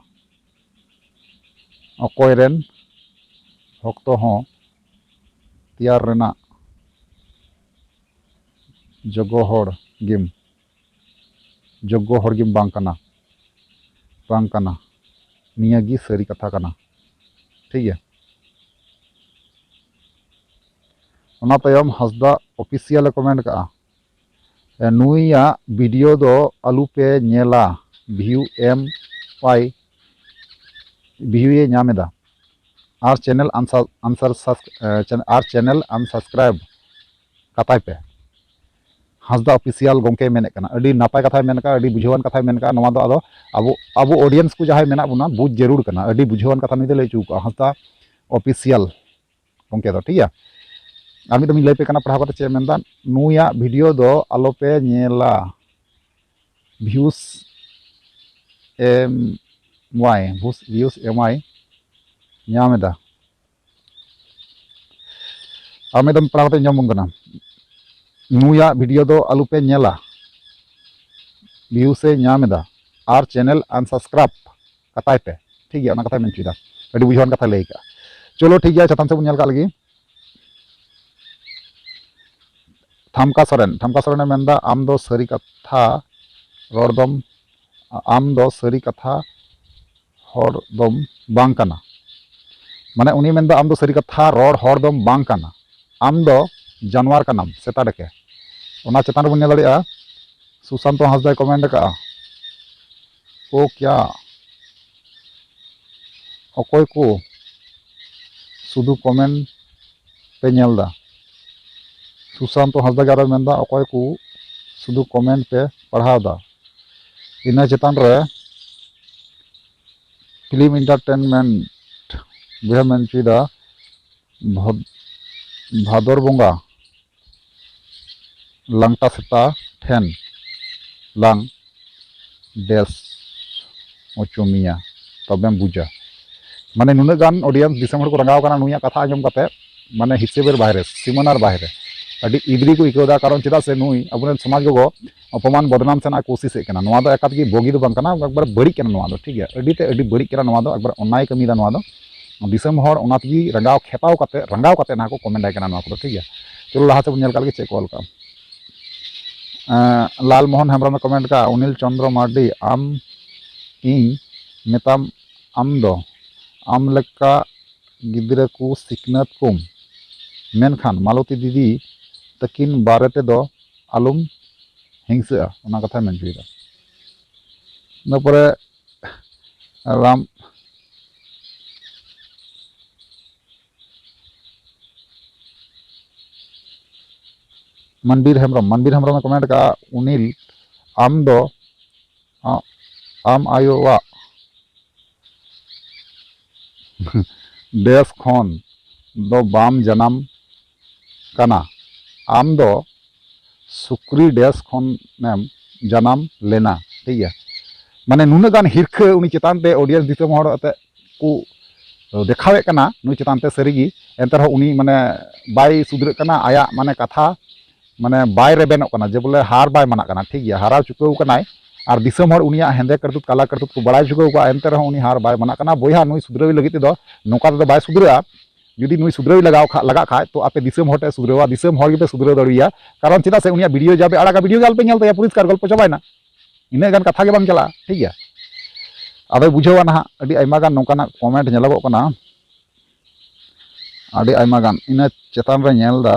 ᱚᱠᱚᱭ ᱨᱮᱱ ᱵᱷᱚᱠᱛᱚ ᱦᱚᱸ ᱛᱮᱭᱟᱨ ᱨᱮᱱᱟᱜ ᱡᱳᱜᱽᱜᱚ ᱦᱚᱲ ᱜᱮᱢ, ᱡᱳᱜᱽᱜᱚ ᱦᱚᱲ ᱜᱮᱢ ᱵᱟᱝ ᱠᱟᱱᱟ, ᱵᱟᱝ ᱠᱟᱱᱟ᱾ ᱱᱤᱭᱟᱹ ᱜᱮ ᱥᱟᱹᱨᱤ ᱠᱟᱛᱷᱟ ᱠᱟᱱᱟ, ᱴᱷᱤᱠ ᱜᱮᱭᱟ᱾ ᱚᱱᱟ ᱛᱟᱭᱚᱢ ᱦᱟᱸᱥᱫᱟ ᱚᱯᱷᱤᱥᱤᱭᱟᱞ ᱮ ᱠᱚᱢᱮᱱᱴ ᱠᱟᱜᱼᱟ, ᱮ, ᱱᱩᱭᱟᱜ ᱵᱷᱤᱰᱤᱭᱳ ᱫᱚ ᱟᱞᱚᱯᱮ ᱧᱮᱞᱟ, ᱵᱷᱤᱭᱩ ᱮᱢ ᱯᱟᱭ, ᱵᱷᱤᱭᱩ ᱮ ᱧᱟᱢ ᱮᱫᱟ, ᱟᱨ ᱪᱮᱱᱮᱞ ᱟᱱᱥᱟ-, ᱟᱱᱥᱟᱨ ᱥᱟᱵᱥ-, ᱮ, ᱪᱮᱱ-, ᱟᱨ ᱪᱮᱱᱮᱞ ᱟᱱᱥᱟᱵᱥᱠᱨᱟᱭᱤᱵ ᱠᱟᱛᱟᱭ ᱯᱮ᱾ ᱦᱟᱸᱥᱫᱟ ᱚᱯᱷᱤᱥᱤᱭᱟᱞ ᱜᱚᱢᱠᱮ ᱢᱮᱱᱮᱫ ᱠᱟᱱᱟ, ᱟᱹᱰᱤ ᱱᱟᱯᱟᱭ ᱠᱟᱛᱷᱟᱭ ᱢᱮᱱ ᱠᱟᱜᱼᱟ, ᱟᱹᱰᱤ ᱵᱩᱡᱷᱟᱹᱣᱟᱱ ᱠᱟᱛᱷᱟᱭ ᱢᱮᱱ ᱠᱟᱜᱼᱟ᱾ ᱱᱚᱣᱟ ᱫᱚ ᱟᱫᱚ ᱟᱵᱚ, ᱟᱵᱚ ᱚᱰᱤᱭᱮᱱᱥ ᱠᱚ ᱡᱟᱦᱟᱸᱭ ᱢᱮᱱᱟᱜ ᱵᱚᱱᱟ, ᱵᱩᱡᱽ ᱡᱟᱹᱨᱩᱲ ᱠᱟᱱᱟ, ᱟᱹᱰᱤ ᱵᱩᱡᱷᱟᱹᱣᱟᱱ ᱠᱟᱛᱷᱟ ᱱᱩᱭ ᱫᱚ ᱞᱟᱹᱭ ᱦᱚᱪᱚ ᱠᱟᱜᱼᱟ᱾ ᱦᱟᱸᱥᱫᱟ ᱚᱯᱷᱤᱥᱤᱭᱟᱞ ᱜᱚᱢᱠᱮ ᱫᱚ, ᱴᱷᱤᱠ ᱜᱮᱭᱟ᱾ ᱟᱨ ᱢᱤᱫ ᱫᱚᱢ ᱤᱧ ᱞᱟᱹᱭ ᱟᱯᱮ ᱠᱟᱱᱟ ᱯᱟᱲᱦᱟᱣ ᱠᱟᱛᱮ ᱪᱮᱫ ᱮ ᱢᱮᱱᱫᱟ, ᱱᱩᱭᱟᱜ ᱵᱷᱤᱰᱤᱭᱳ ᱫᱚ ᱟᱞᱚᱯᱮ ᱧᱮᱞᱟ, ᱵᱷᱤᱭᱩᱥ ᱮᱢ ᱣᱟᱭ, ᱵᱷᱩᱥ-, ᱵᱷᱤᱭᱩᱥ ᱮᱢ ᱣᱟᱭ ᱧᱟᱢ ᱮᱫᱟ᱾ ᱟᱨ ᱢᱤᱫ ᱫᱚᱢ ᱯᱟᱲᱦᱟᱣ ᱠᱟᱛᱮ ᱧᱟᱢ ᱵᱚᱱ ᱠᱟᱱᱟ, ᱱᱩᱭᱟᱜ ᱵᱷᱤᱰᱤᱭᱳ ᱫᱚ ᱟᱞᱚᱯᱮ ᱧᱮᱞᱟ, ᱵᱷᱤᱭᱩᱥ ᱮ ᱧᱟᱢ ᱮᱫᱟ, ᱟᱨ ᱪᱮᱱᱮᱞ ᱟᱱᱥᱟᱵᱥᱠᱨᱟᱭᱤᱵ ᱠᱟᱛᱟᱭ ᱯᱮ᱾ ᱴᱷᱤᱠ ᱜᱮᱭᱟ, ᱚᱱᱟ ᱠᱟᱛᱷᱟᱭ ᱢᱮᱱ ᱦᱚᱪᱚᱭᱮᱫᱟ, ᱟᱹᱰᱤ ᱵᱩᱡᱷᱟᱹᱣᱟᱱ ᱠᱟᱛᱷᱟᱭ ᱞᱟᱹᱭ ᱠᱟᱜᱼᱟ᱾ ᱪᱚᱞᱚ ᱴᱷᱤᱠ ᱜᱮᱭᱟ, ᱪᱮᱛᱟᱱ ᱥᱮᱫ ᱵᱚᱱ ᱧᱮᱞ ᱠᱟᱜ ᱞᱮᱜᱮ᱾ ᱛᱷᱟᱢᱠᱟ ᱥᱚᱨᱮᱱ, ᱛᱷᱟᱢᱠᱟ ᱥᱚᱨᱮᱱᱮ ᱢᱮᱱᱫᱟ, ᱟᱢ ᱫᱚ ᱥᱟᱹᱨᱤ ᱠᱟᱛᱷᱟ ᱨᱚᱲ ᱫᱚᱢ, ᱟᱢ ᱫᱚ ᱥᱟᱹᱨᱤ ᱠᱟᱛᱷᱟ ᱦᱚᱲ ᱫᱚᱢ ᱵᱟᱝ ᱠᱟᱱᱟ᱾ ᱢᱟᱱᱮ ᱩᱱᱤ ᱢᱮᱱᱫᱟ, ᱟᱢ ᱫᱚ ᱥᱟᱹᱨᱤ ᱠᱟᱛᱷᱟ ᱨᱚᱲ ᱦᱚᱲ ᱫᱚᱢ ᱵᱟᱝ ᱠᱟᱱᱟ, ᱟᱢ ᱫᱚ ᱡᱟᱱᱣᱟᱨ ᱠᱟᱱᱟᱢ, ᱥᱮᱛᱟ ᱰᱮᱠᱮ᱾ ᱚᱱᱟ ᱪᱮᱛᱟᱱ ᱨᱮᱵᱚᱱ ᱧᱮᱞ ᱫᱟᱲᱮᱭᱟᱜᱼᱟ, ᱥᱩᱥᱟᱱᱛᱚ ᱦᱟᱸᱥᱫᱟᱭ ᱠᱚᱢᱮᱱᱴ ᱟᱠᱟᱫᱼᱟ, ᱳ ᱠᱭᱟ, ᱚᱠᱚᱭ ᱠᱚ ᱥᱩᱫᱷᱩ ᱠᱚᱢᱮᱱᱴ ᱯᱮ ᱧᱮᱞ ᱮᱫᱟ? ᱥᱩᱥᱟᱱᱛᱚ ᱦᱟᱸᱥᱫᱟ ᱜᱮ ᱟᱨᱚᱭ ᱢᱮᱱᱫᱟ, ᱚᱠᱚᱭ ᱠᱚ ᱥᱩᱫᱷᱩ ᱠᱚᱢᱮᱱᱴ ᱯᱮ ᱯᱟᱲᱦᱟᱣ ᱮᱫᱟ? ᱤᱱᱟᱹ ᱪᱮᱛᱟᱱ ᱨᱮ ᱯᱷᱤᱞᱢ ᱤᱱᱴᱟᱨᱴᱮᱱᱢᱮᱱᱴ ᱵᱚᱭᱦᱟ ᱢᱮᱱ ᱦᱚᱪᱚᱭᱮᱫᱟ, ᱵᱷᱚᱫ-, ᱵᱷᱟᱫᱚᱨ ᱵᱚᱸᱜᱟ ᱞᱟᱝᱴᱟ ᱥᱮᱛᱟ ᱴᱷᱮᱱ ᱞᱟᱝ ᱰᱮᱥ ᱦᱚᱪᱚ ᱢᱮᱭᱟ, ᱛᱚᱵᱮᱢ ᱵᱩᱡᱟ᱾ ᱢᱟᱱᱮ ᱱᱩᱱᱟᱹᱜ ᱜᱟᱱ ᱚᱰᱤᱭᱮᱱᱥ, ᱫᱤᱥᱚᱢ ᱦᱚᱲ ᱠᱚ ᱨᱟᱸᱜᱟᱣ ᱠᱟᱱᱟ ᱱᱩᱭᱟᱜ ᱠᱟᱛᱷᱟ ᱟᱸᱡᱚᱢ ᱠᱟᱛᱮ, ᱢᱟᱱᱮ ᱦᱤᱥᱟᱹᱵᱮᱨ ᱵᱟᱦᱨᱮ, ᱥᱤᱢᱟᱹᱱᱟᱨ ᱵᱟᱦᱨᱮ, ᱟᱹᱰᱤ ᱤᱫᱽᱨᱤ ᱠᱚ ᱟᱹᱭᱠᱟᱹᱣ ᱮᱫᱟ᱾ ᱠᱟᱨᱚᱱ ᱪᱮᱫᱟᱜ ᱥᱮ ᱱᱩᱭ ᱟᱵᱚᱨᱮᱱ ᱥᱚᱢᱟᱡᱽ ᱜᱚᱜᱚ ᱚᱯᱚᱢᱟᱱ ᱵᱚᱫᱱᱟᱢ ᱥᱮᱱᱟᱜ ᱠᱳᱥᱤᱥᱮᱫ ᱠᱟᱱᱟ᱾ ᱱᱚᱣᱟ ᱫᱚ ᱮᱠᱟᱛ ᱜᱮ ᱵᱩᱜᱤ ᱫᱚ ᱵᱟᱝ ᱠᱟᱱᱟ, ᱮᱠᱵᱟᱨ ᱵᱟᱹᱲᱤᱡ ᱠᱟᱱᱟ ᱱᱚᱣᱟ ᱫᱚ, ᱴᱷᱤᱠ ᱜᱮᱭᱟ, ᱟᱹᱰᱤ ᱛᱮ ᱟᱹᱰᱤ ᱵᱟᱹᱲᱤᱡ ᱠᱟᱱᱟ ᱱᱚᱣᱟ ᱫᱚ, ᱮᱠᱵᱟᱨ ᱚᱱᱟᱭ ᱠᱟᱹᱢᱤᱭᱮᱫᱟ ᱱᱚᱣᱟ ᱫᱚ᱾ ᱫᱤᱥᱚᱢ ᱦᱚᱲ ᱚᱱᱟ ᱛᱮᱜᱮ ᱨᱟᱸᱜᱟᱣ ᱠᱷᱮᱯᱟᱣ ᱠᱟᱛᱮ, ᱨᱟᱸᱜᱟᱣ ᱠᱟᱛᱮ ᱱᱟᱦᱟᱜ ᱠᱚ ᱠᱚᱢᱮᱱᱴ ᱟᱭ ᱠᱟᱱᱟ ᱱᱚᱣᱟ ᱠᱚᱫᱚ, ᱴᱷᱤᱠ ᱜᱮᱭᱟ᱾ ᱪᱚᱞᱚ ᱞᱟᱦᱟ ᱥᱮᱫ ᱵᱚᱱ ᱧᱮᱞ ᱠᱟᱜ ᱞᱮᱜᱮ ᱪᱮᱫ ᱠᱚ ᱚᱞ ᱠᱟᱜᱼᱟ᱾ ᱮᱸ, ᱞᱟᱞ ᱢᱳᱦᱚᱱ ᱦᱮᱢᱵᱨᱚᱢ ᱮ ᱠᱚᱢᱮᱱᱴ ᱠᱟᱜᱼᱟ, ᱚᱱᱤᱞ ᱪᱚᱱᱫᱨᱚ ᱢᱟᱨᱰᱤ, ᱟᱢ ᱤᱧ ᱢᱮᱛᱟᱢ, ᱟᱢ ᱫᱚ ᱟᱢ ᱞᱮᱠᱟ ᱜᱤᱫᱽᱨᱟᱹ ᱠᱚ ᱥᱤᱠᱷᱱᱟᱹᱛ ᱠᱚᱢ, ᱢᱮᱱᱠᱷᱟᱱ ᱢᱟᱞᱚᱛᱤ ᱫᱤᱫᱤ ᱛᱟᱹᱠᱤᱱ ᱵᱟᱨᱮ ᱛᱮᱫᱚ ᱟᱞᱚᱢ ᱦᱤᱝᱥᱟᱹᱜᱼᱟ, ᱚᱱᱟ ᱠᱟᱛᱷᱟᱭ ᱢᱮᱱ ᱦᱚᱪᱚᱭᱮᱫᱟ᱾ ᱤᱱᱟᱹ ᱯᱚᱨᱮ ᱨᱟᱢ ᱢᱟᱱᱵᱤᱨ ᱦᱮᱢᱵᱨᱚᱢ, ᱢᱟᱱᱵᱤᱨ ᱦᱮᱢᱵᱨᱚᱢᱮ ᱠᱚᱢᱮᱱᱴ ᱠᱟᱜᱼᱟ, ᱚᱱᱤᱞ, ᱟᱢ ᱫᱚ ᱟ-, ᱟᱢ ᱟᱭᱳᱣᱟᱜ ᱰᱮᱥ ᱠᱷᱚᱱ ᱫᱚ ᱵᱟᱢ ᱡᱟᱱᱟᱢ ᱠᱟᱱᱟ, ᱟᱢ ᱫᱚ ᱥᱩᱠᱨᱤ ᱰᱮᱥ ᱠᱷᱚᱱᱮᱢ ᱡᱟᱱᱟᱢ ᱞᱮᱱᱟ᱾ ᱴᱷᱤᱠ ᱜᱮᱭᱟ, ᱢᱟᱱᱮ ᱱᱩᱱᱟᱹᱜ ᱜᱟᱱ ᱦᱤᱨᱠᱷᱟᱹ ᱩᱱᱤ ᱪᱮᱛᱟᱱ ᱛᱮ audience ᱫᱤᱥᱚᱢ ᱦᱚᱲ ᱟᱛᱮ ᱠᱚ ᱫᱮᱠᱷᱟᱣᱮᱫ ᱠᱟᱱᱟ ᱱᱩᱭ ᱪᱮᱛᱟᱱ ᱛᱮ᱾ ᱥᱟᱹᱨᱤᱜᱮ ᱮᱱᱛᱮ ᱨᱮᱦᱚᱸ ᱩᱱᱤ ᱢᱟᱱᱮ ᱵᱟᱭ ᱥᱩᱫᱷᱨᱟᱹᱜ ᱠᱟᱱᱟ, ᱟᱭᱟᱜ ᱢᱟᱱᱮ ᱠᱟᱛᱷᱟ ᱢᱟᱱᱮ ᱵᱟᱭ ᱨᱮᱵᱮᱱᱚᱜ ᱠᱟᱱᱟ, ᱡᱮ ᱵᱚᱞᱮ ᱦᱟᱨ ᱵᱟᱭ ᱢᱟᱱᱟᱜ ᱠᱟᱱᱟ᱾ ᱴᱷᱤᱠ ᱜᱮᱭᱟ, ᱦᱟᱨᱟᱣ ᱪᱩᱠᱟᱹᱣ ᱠᱟᱱᱟᱭ ᱟᱨ ᱫᱤᱥᱚᱢ ᱦᱚᱲ ᱩᱱᱤᱭᱟᱜ ᱦᱮᱸᱫᱮ ᱠᱟᱹᱨᱛᱩᱛ ᱠᱟᱞᱟ ᱠᱟᱹᱨᱛᱩᱛ ᱠᱚ ᱵᱟᱲᱟᱭ ᱪᱩᱠᱟᱹᱣ ᱠᱟᱜᱼᱟ, ᱮᱱᱛᱮ ᱨᱮᱦᱚᱸ ᱩᱱᱤ ᱦᱟᱨ ᱵᱟᱭ ᱢᱟᱱᱟᱜ ᱠᱟᱱᱟ᱾ ᱵᱚᱭᱦᱟ, ᱱᱩᱭ ᱥᱩᱫᱷᱨᱟᱹᱣᱤ ᱞᱟᱹᱜᱤᱫ ᱛᱮᱫᱚ ᱱᱚᱝᱠᱟ ᱛᱮᱫᱚ ᱵᱟᱭ ᱥᱩᱫᱷᱨᱟᱹᱜᱼᱟ᱾ ᱡᱩᱫᱤ ᱱᱩᱭ ᱥᱩᱫᱷᱨᱟᱹᱣᱤ ᱞᱟᱜᱟᱣ ᱠᱷᱟ-, ᱞᱟᱜᱟᱜ ᱠᱷᱟᱡ, ᱛᱚ ᱟᱯᱮ ᱫᱤᱥᱚᱢ ᱦᱚᱲ ᱴᱷᱮᱱ ᱥᱩᱫᱷᱨᱟᱹᱣᱟ, ᱫᱤᱥᱚᱢ ᱦᱚᱲ ᱜᱮᱯᱮ ᱥᱩᱫᱷᱨᱟᱹᱣ ᱫᱟᱲᱮᱭᱟᱭᱟ᱾ ᱠᱟᱨᱚᱱ ᱪᱮᱫᱟᱜ ᱥᱮ ᱩᱱᱤᱭᱟᱜ ᱵᱷᱤᱰᱤᱭᱳ ᱡᱟ ᱯᱮ ᱟᱲᱟᱜᱟ, ᱵᱷᱤᱰᱤᱭᱳ ᱜᱮ ᱟᱞᱚᱯᱮ ᱧᱮᱞ ᱛᱟᱭᱟ, ᱯᱚᱨᱤᱥᱠᱟᱨ ᱜᱚᱞᱯᱚ ᱪᱟᱵᱟᱭᱮᱱᱟ᱾ ᱤᱱᱟᱹᱜ ᱜᱟᱱ ᱠᱟᱛᱷᱟ ᱜᱮ ᱵᱟᱝ ᱪᱟᱞᱟᱜᱼᱟ, ᱴᱷᱤᱠ ᱜᱮᱭᱟ᱾ ᱟᱫᱚᱭ ᱵᱩᱡᱷᱟᱹᱣᱟ ᱱᱟᱦᱟᱜ, ᱟᱹᱰᱤ ᱟᱭᱢᱟ ᱜᱟᱱ ᱱᱚᱝᱠᱟᱱᱟᱜ ᱠᱚᱢᱮᱱᱴ ᱧᱮᱞᱚᱜᱚᱜ ᱠᱟᱱᱟ, ᱟᱹᱰᱤ ᱟᱭᱢᱟ ᱜᱟᱱ᱾ ᱤᱱᱟᱹ ᱪᱮᱛᱟᱱ ᱨᱮ ᱧᱮᱞ ᱮᱫᱟ,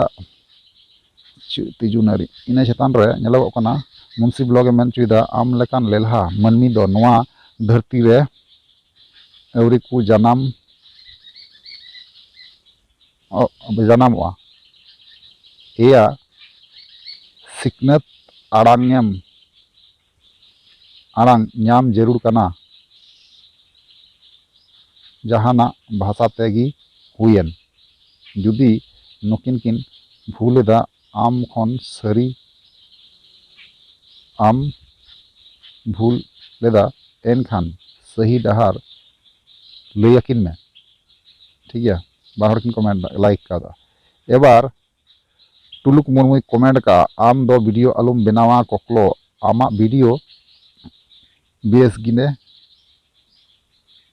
ᱪᱮᱫ ᱛᱤᱡᱩ ᱱᱟᱹᱨᱤ, ᱤᱱᱟᱹ ᱪᱮᱛᱟᱱ ᱨᱮ ᱧᱮᱞᱚᱜᱚᱜ ᱠᱟᱱᱟ, ᱢᱩᱱᱥᱤ ᱵᱞᱚᱜ ᱮ ᱢᱮᱱ ᱦᱚᱪᱚᱭᱮᱫᱟ, ᱟᱢ ᱞᱮᱠᱟᱱ ᱞᱮᱞᱦᱟ ᱢᱟᱹᱱᱢᱤ ᱫᱚ ᱱᱚᱣᱟ ᱫᱷᱟᱹᱨᱛᱤ ᱨᱮ ᱟᱹᱣᱨᱤ ᱠᱚ ᱡᱟᱱᱟᱢ, ᱚ, ᱡᱟᱱᱟᱢᱚᱜᱼᱟ᱾ ᱮᱭᱟ, ᱥᱤᱠᱷᱱᱟᱹᱛ ᱟᱲᱟᱝ ᱮᱢ, ᱟᱲᱟᱝ ᱧᱟᱢ ᱡᱟᱹᱨᱩᱲ ᱠᱟᱱᱟ᱾ ᱡᱟᱦᱟᱱᱟᱜ ᱵᱷᱟᱥᱟ ᱛᱮᱜᱮ ᱦᱩᱭᱮᱱ, ᱡᱩᱫᱤ ᱱᱩᱠᱤᱱ ᱠᱤᱱ ᱵᱷᱩᱞ ᱮᱫᱟ, ᱟᱢ ᱠᱷᱚᱱ ᱥᱟᱹᱨᱤ, ᱟᱢ ᱵᱷᱩᱞ ᱞᱮᱫᱟ, ᱮᱱᱠᱷᱟᱱ ᱥᱟᱹᱦᱤ ᱰᱟᱦᱟᱨ ᱞᱟᱹᱭ ᱟᱹᱠᱤᱱ ᱢᱮ᱾ ᱴᱷᱤᱠ ᱜᱮᱭᱟ, ᱵᱟᱨ ᱦᱚᱲ ᱠᱤᱱ ᱠᱚᱢᱮᱱᱴ ᱞᱟᱭᱤᱠ ᱠᱟᱣᱫᱟ᱾ ᱮᱵᱟᱨ ᱴᱩᱞᱩᱠ ᱢᱩᱨᱢᱩᱭ ᱠᱚᱢᱮᱱᱴ ᱠᱟᱜᱼᱟ, ᱟᱢ ᱫᱚ ᱵᱷᱤᱰᱤᱭᱳ ᱟᱞᱚᱢ ᱵᱮᱱᱟᱣᱟ ᱠᱚᱠᱞᱚ, ᱟᱢᱟᱜ ᱵᱷᱤᱰᱤᱭᱳ ᱵᱮᱥ ᱜᱮᱞᱮ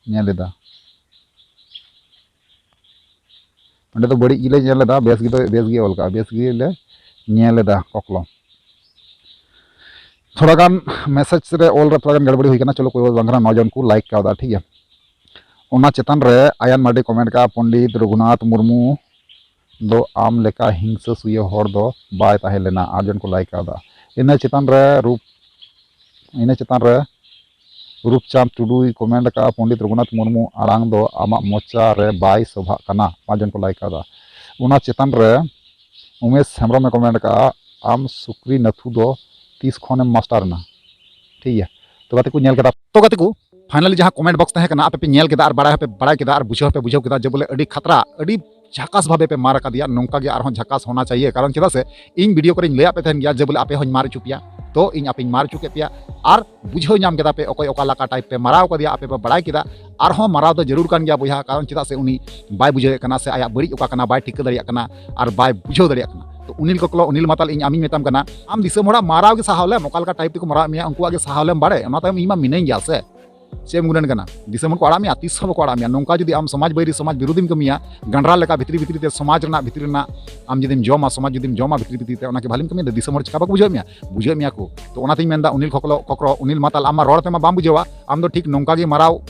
ᱧᱮᱞ ᱮᱫᱟ᱾ ᱚᱸᱰᱮ ᱫᱚ ᱵᱟᱹᱲᱤᱡ ᱜᱮᱞᱮ ᱧᱮᱞ ᱮᱫᱟ, ᱵᱮᱥ ᱜᱮ ᱫᱚ ᱵᱮᱥ ᱜᱮ ᱚᱞ ᱠᱟᱜᱼᱟ, ᱵᱮᱥ ᱜᱮᱞᱮ ᱧᱮᱞ ᱮᱫᱟ ᱠᱚᱠᱞᱚ᱾ ᱛᱷᱚᱲᱟ ᱜᱟᱱ ᱢᱮᱥᱮᱡᱽ ᱨᱮ ᱚᱞ ᱨᱮ ᱛᱷᱚᱲᱟ ᱜᱟᱱ ᱜᱟᱲᱵᱟᱲᱤ ᱦᱩᱭ ᱠᱟᱱᱟ, ᱪᱚᱞᱚ ᱠᱚᱭ ᱵᱟᱝ ᱠᱟᱱᱟ, ᱱᱚ ᱡᱚᱱ ᱠᱚ ᱞᱟᱭᱤᱠ ᱠᱟᱣᱫᱟ, ᱴᱷᱤᱠ ᱜᱮᱭᱟ᱾ ᱚᱱᱟ ᱪᱮᱛᱟᱱ ᱨᱮ ᱟᱭᱟᱱ ᱢᱟᱨᱰᱤ ᱠᱚᱢᱮᱱᱴ ᱠᱟᱜᱼᱟ, ᱯᱚᱱᱰᱤᱛ ᱨᱚᱜᱷᱩᱱᱟᱛᱷ ᱢᱩᱨᱢᱩ ᱫᱚ ᱟᱢ ᱞᱮᱠᱟ ᱦᱤᱝᱥᱟᱹ ᱥᱩᱭᱟᱹ ᱦᱚᱲ ᱫᱚ ᱵᱟᱭ ᱛᱟᱦᱮᱸ ᱞᱮᱱᱟ, ᱟᱴ ᱡᱚᱱ ᱠᱚ ᱞᱟᱭᱤᱠ ᱠᱟᱣᱫᱟ᱾ ᱤᱱᱟᱹ ᱪᱮᱛᱟᱱ ᱨᱮ ᱨᱩᱯ, ᱤᱱᱟᱹ ᱪᱮᱛᱟᱱ ᱨᱮ ᱨᱩᱯᱪᱟᱸᱫᱽ ᱴᱩᱰᱩᱭ ᱠᱚᱢᱮᱱᱴ ᱟᱠᱟᱫᱼᱟ, ᱯᱚᱱᱰᱤᱛ ᱨᱚᱜᱷᱩᱱᱟᱛᱷ ᱢᱩᱨᱢᱩ ᱟᱲᱟᱝ ᱫᱚ ᱟᱢᱟᱜ ᱢᱚᱪᱟ ᱨᱮ ᱵᱟᱭ ᱥᱚᱵᱷᱟᱜ ᱠᱟᱱᱟ, ᱯᱟᱸᱪ ᱡᱚᱱ ᱠᱚ ᱞᱟᱭᱤᱠ ᱟᱠᱟᱫᱟ᱾ ᱚᱱᱟ ᱪᱮᱛᱟᱱ ᱨᱮ ᱩᱢᱮᱥ ᱦᱮᱢᱵᱨᱚᱢ ᱮ ᱠᱚᱢᱮᱱᱴ ᱟᱠᱟᱫᱼᱟ, ᱟᱢ ᱥᱩᱠᱨᱤ ᱱᱟᱹᱛᱷᱩ ᱫᱚ ᱛᱤᱥ ᱠᱷᱚᱱᱮᱢ ᱢᱟᱥᱴᱟᱨ ᱮᱱᱟ? ᱴᱷᱤᱠ ᱜᱮᱭᱟ, ᱛᱚ ᱜᱟᱛᱮ ᱠᱚ ᱧᱮᱞ ᱠᱮᱫᱟ, ᱛᱚ ᱜᱟᱛᱮ ᱠᱚ ᱯᱷᱟᱭᱱᱟᱞᱤ ᱡᱟᱦᱟᱸ ᱠᱚᱢᱮᱱᱴ ᱵᱚᱠᱥ ᱛᱟᱦᱮᱸ ᱠᱟᱱᱟ, ᱟᱯᱮ ᱯᱮ ᱧᱮᱞ ᱠᱮᱫᱟ ᱟᱨ ᱵᱟᱲᱟᱭ ᱦᱚᱸᱯᱮ ᱵᱟᱲᱟᱭ ᱠᱮᱫᱟ ᱟᱨ ᱵᱩᱡᱷᱟᱹᱣ ᱦᱚᱸᱯᱮ ᱵᱩᱡᱷᱟᱹᱣ ᱠᱮᱫᱟ ᱡᱮ ᱵᱚᱞᱮ ᱟᱹᱰᱤ ᱠᱷᱟᱛᱨᱟ, ᱟᱹᱰᱤ ᱡᱷᱟᱠᱟᱥ ᱵᱷᱟᱵᱮ ᱯᱮ ᱢᱟᱨ ᱟᱠᱟᱫᱮᱭᱟ, ᱱᱚᱝᱠᱟ ᱜᱮ ᱟᱨᱦᱚᱸ ᱡᱷᱟᱠᱟᱥ ᱦᱚᱱᱟ ᱪᱟᱦᱤᱭᱮ᱾ ᱠᱟᱨᱚᱱ ᱪᱮᱫᱟᱜ ᱥᱮ ᱤᱧ ᱵᱷᱤᱰᱤᱭᱳ ᱠᱚᱨᱮᱧ ᱞᱟᱹᱭᱟᱫ ᱯᱮ ᱛᱟᱦᱮᱱ ᱜᱮᱭᱟ ᱡᱮ ᱵᱚᱞᱮ ᱟᱯᱮ ᱦᱚᱸᱧ ᱢᱟᱨ ᱦᱚᱪᱚ ᱯᱮᱭᱟ, ᱛᱚ ᱤᱧ ᱟᱯᱮᱧ ᱢᱟᱨ ᱦᱚᱪᱚ ᱠᱮᱫ ᱯᱮᱭᱟ᱾ ᱟᱨ ᱵᱩᱡᱷᱟᱹᱣ ᱧᱟᱢ ᱠᱮᱫᱟ ᱯᱮ ᱚᱠᱚᱭ ᱚᱠᱟ ᱞᱮᱠᱟ ᱴᱟᱭᱤᱯ ᱯᱮ ᱢᱟᱨᱟᱣ ᱠᱟᱫᱮᱭᱟ, ᱟᱯᱮ ᱯᱮ ᱵᱟᱲᱟᱭ ᱠᱮᱫᱟ᱾ ᱟᱨᱦᱚᱸ ᱢᱟᱨᱟᱣ ᱫᱚ ᱡᱟᱹᱨᱩᱲ ᱠᱟᱱ ᱜᱮᱭᱟ ᱵᱚᱭᱦᱟ, ᱠᱟᱨᱚᱱ ᱪᱮᱫᱟᱜ ᱥᱮ ᱩᱱᱤ ᱵᱟᱭ ᱵᱩᱡᱷᱟᱹᱣᱮᱫ ᱠᱟᱱᱟ ᱥᱮ ᱟᱭᱟᱜ ᱵᱟᱹᱲᱤᱡ ᱚᱠᱟ ᱠᱟᱱᱟ ᱵᱟᱭ ᱴᱷᱤᱠᱟᱹ ᱫᱟᱲᱮᱭᱟᱜ ᱠᱟᱱᱟ ᱟᱨ ᱵᱟᱭ ᱵᱩᱡᱷᱟᱹᱣ ᱫᱟᱲᱮᱭᱟᱜ ᱠᱟᱱᱟ᱾ ᱛᱚ ᱩᱱᱤᱞ ᱠᱚᱠᱞᱚ, ᱩᱱᱤᱞ ᱢᱟᱛᱟᱞ, ᱤᱧ ᱟᱢᱤᱧ ᱢᱮᱛᱟᱢ ᱠᱟᱱᱟ, ᱟᱢ ᱫᱤᱥᱚᱢ ᱦᱚᱲᱟᱜ ᱢᱟᱨᱟᱣ ᱜᱮ ᱥᱟᱦᱟᱣ ᱞᱮᱢ, ᱚᱠᱟ ᱞᱮᱠᱟ ᱴᱟᱭᱤᱯ ᱛᱮᱠᱚ ᱢᱟᱨᱟᱣᱮᱫ ᱢᱮᱭᱟ ᱩᱱᱠᱩᱣᱟᱜ ᱜᱮ ᱥᱟᱦᱟᱣ ᱞᱮᱢ ᱵᱟᱲᱮ, ᱚᱱᱟ ᱛᱟᱭᱚᱢ ᱤᱧ ᱢᱟ ᱢᱤᱱᱟᱹᱧ ᱜᱮᱭᱟ ᱥᱮ᱾ ᱪᱮᱫ ᱮᱢ ᱜᱩᱱᱟᱹᱱ ᱠᱟᱱᱟ? ᱫᱤᱥᱚᱢ ᱦᱚᱲ ᱠᱚ ᱟᱲᱟᱜ ᱢᱮᱭᱟ, ᱛᱤᱥ ᱦᱚᱸ ᱵᱟᱠᱚ ᱟᱲᱟᱜ ᱢᱮᱭᱟ᱾ ᱱᱚᱝᱠᱟ ᱡᱩᱫᱤ ᱟᱢ ᱥᱚᱢᱟᱡᱽ ᱵᱟᱹᱭᱨᱤ, ᱥᱚᱢᱟᱡᱽ ᱵᱤᱨᱳᱫᱷᱤᱢ ᱠᱟᱹᱢᱤᱭᱟ, ᱜᱟᱸᱰᱨᱟ ᱞᱮᱠᱟ ᱵᱷᱤᱛᱨᱤ ᱵᱷᱤᱛᱨᱤ ᱛᱮ ᱥᱚᱢᱟᱡᱽ ᱨᱮᱱᱟᱜ ᱵᱷᱤᱛᱨᱤ ᱨᱮᱱᱟᱜ ᱟᱢ ᱡᱩᱫᱤᱢ ᱡᱚᱢᱟ, ᱥᱚᱢᱟᱡᱽ ᱡᱩᱫᱤᱢ ᱡᱚᱢᱟ ᱵᱷᱤᱛᱨᱤ ᱵᱷᱤᱛᱨᱤ ᱛᱮ, ᱚᱱᱟ ᱠᱤ ᱵᱷᱟᱞᱮᱢ ᱠᱟᱹᱢᱤᱭᱟ? ᱫᱤᱥᱚᱢ ᱦᱚᱲ ᱪᱤᱠᱟ ᱵᱟᱠᱚ ᱵᱩᱡᱷᱟᱹᱣ ᱢᱮᱭᱟ? ᱵᱩᱡᱷᱟᱹᱣ ᱢᱮᱭᱟ ᱠᱚ᱾ ᱛᱚ ᱚᱱᱟᱛᱤᱧ ᱢᱮᱱᱫᱟ, ᱩᱱᱤᱞ ᱠᱚᱠᱞᱚ, ᱠᱚᱠᱨᱚ, ᱩᱱᱤᱞ ᱢᱟᱛᱟᱞ, ᱟᱢ ᱢᱟ ᱨᱚᱲ ᱛᱮᱢᱟ ᱵᱟᱢ ᱵᱩᱡᱷᱟᱹᱣᱟ, ᱟᱢ ᱫᱚ ᱴᱷᱤᱠ ᱱᱚᱝᱠᱟ ᱜᱮ ᱢᱟᱨᱟᱣ,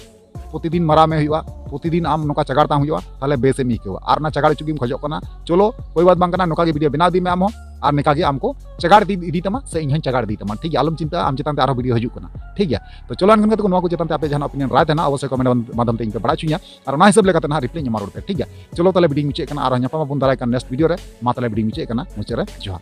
ᱯᱨᱚᱛᱤᱫᱤᱱ ᱢᱟᱨᱟᱣ ᱢᱮ ᱦᱩᱭᱩᱜᱼᱟ, ᱯᱨᱚᱛᱤᱫᱤᱱ ᱟᱢ ᱱᱚᱝᱠᱟ ᱪᱟᱜᱟᱲ ᱛᱟᱢ ᱦᱩᱭᱩᱜᱼᱟ, ᱛᱟᱦᱞᱮ ᱵᱮᱥᱮᱢ ᱟᱹᱭᱠᱟᱹᱣᱟ᱾ ᱟᱨ ᱚᱱᱟ ᱪᱟᱜᱟᱲ ᱚᱪᱚ ᱜᱮᱢ ᱠᱷᱚᱡᱚᱜ ᱠᱟᱱᱟ, ᱪᱚᱞᱚ ᱠᱳᱭ ᱵᱟᱛ ᱵᱟᱝ ᱠᱟᱱᱟ, ᱱᱚᱝᱠᱟ ᱜᱮ ᱵᱷᱤᱰᱤᱭᱳ ᱵᱮᱱᱟᱣ ᱤᱫᱤ ᱢᱮ ᱟᱢ ᱦᱚᱸ, ᱟᱨ ᱱᱚᱝᱠᱟ ᱜᱮ ᱟᱢ ᱠᱚ ᱪᱟᱜᱟᱲ ᱤᱫᱤ, ᱤᱫᱤ ᱛᱟᱢᱟ ᱥᱮ ᱤᱧ ᱦᱚᱸᱧ ᱪᱟᱜᱟᱲ ᱤᱫᱤ ᱛᱟᱢᱟ, ᱴᱷᱤᱠ ᱜᱮᱭᱟ? ᱟᱞᱚᱢ ᱪᱤᱱᱛᱟᱹᱜᱼᱟ, ᱟᱢ ᱪᱮᱛᱟᱱ ᱛᱮ ᱟᱨᱦᱚᱸ ᱵᱷᱤᱰᱤᱭᱳ ᱦᱤᱡᱩᱜ ᱠᱟᱱᱟ, ᱴᱷᱤᱠ ᱜᱮᱭᱟ? ᱛᱚ ᱪᱚᱞᱚ ᱮᱱᱠᱷᱟᱱ ᱜᱟᱛᱮ ᱠᱚ, ᱱᱚᱣᱟ ᱠᱚ ᱪᱮᱛᱟᱱ ᱛᱮ ᱟᱯᱮ ᱡᱟᱦᱟᱱᱟᱜ ᱚᱯᱤᱱᱤᱭᱚᱱ ᱨᱟᱭ ᱛᱟᱦᱮᱱᱟ ᱚᱵᱚᱥᱥᱳᱭ ᱠᱚᱢᱮᱱᱴ ᱢᱟᱫᱽᱫᱷᱚᱢ ᱛᱮ ᱤᱧ ᱯᱮ ᱵᱟᱲᱟᱭ ᱦᱚᱪᱚᱧᱟ, ᱟᱨ ᱚᱱᱟ ᱦᱤᱥᱟᱹᱵ ᱞᱮᱠᱟᱛᱮ ᱱᱟᱦᱟᱜ ᱨᱤᱯᱞᱟᱭ ᱤᱧ ᱮᱢᱟ ᱨᱩᱣᱟᱹᱲ ᱯᱮ, ᱴᱷᱤᱠ ᱜᱮᱭᱟ? ᱪᱚᱞᱚ ᱛᱟᱦᱞᱮ ᱵᱷᱤᱰᱤᱭᱳᱧ ᱢᱩᱪᱟᱹᱫ ᱠᱟᱱᱟ, ᱟᱨᱦᱚᱸ ᱧᱟᱯᱟᱢ ᱟᱵᱚᱱ ᱫᱟᱨᱟᱭ ᱠᱟᱱ ᱱᱮᱠᱥᱴ ᱵᱷᱤᱰᱤᱭᱳ ᱨᱮ᱾ ᱢᱟ ᱛᱟᱦᱞᱮ ᱵᱷᱤᱰᱤᱭᱳᱧ ᱢᱩᱪᱟᱹᱫ ᱠᱟᱱᱟ, ᱢᱩᱪᱟᱹᱫ ᱨᱮ ᱡᱚᱦᱟᱨ᱾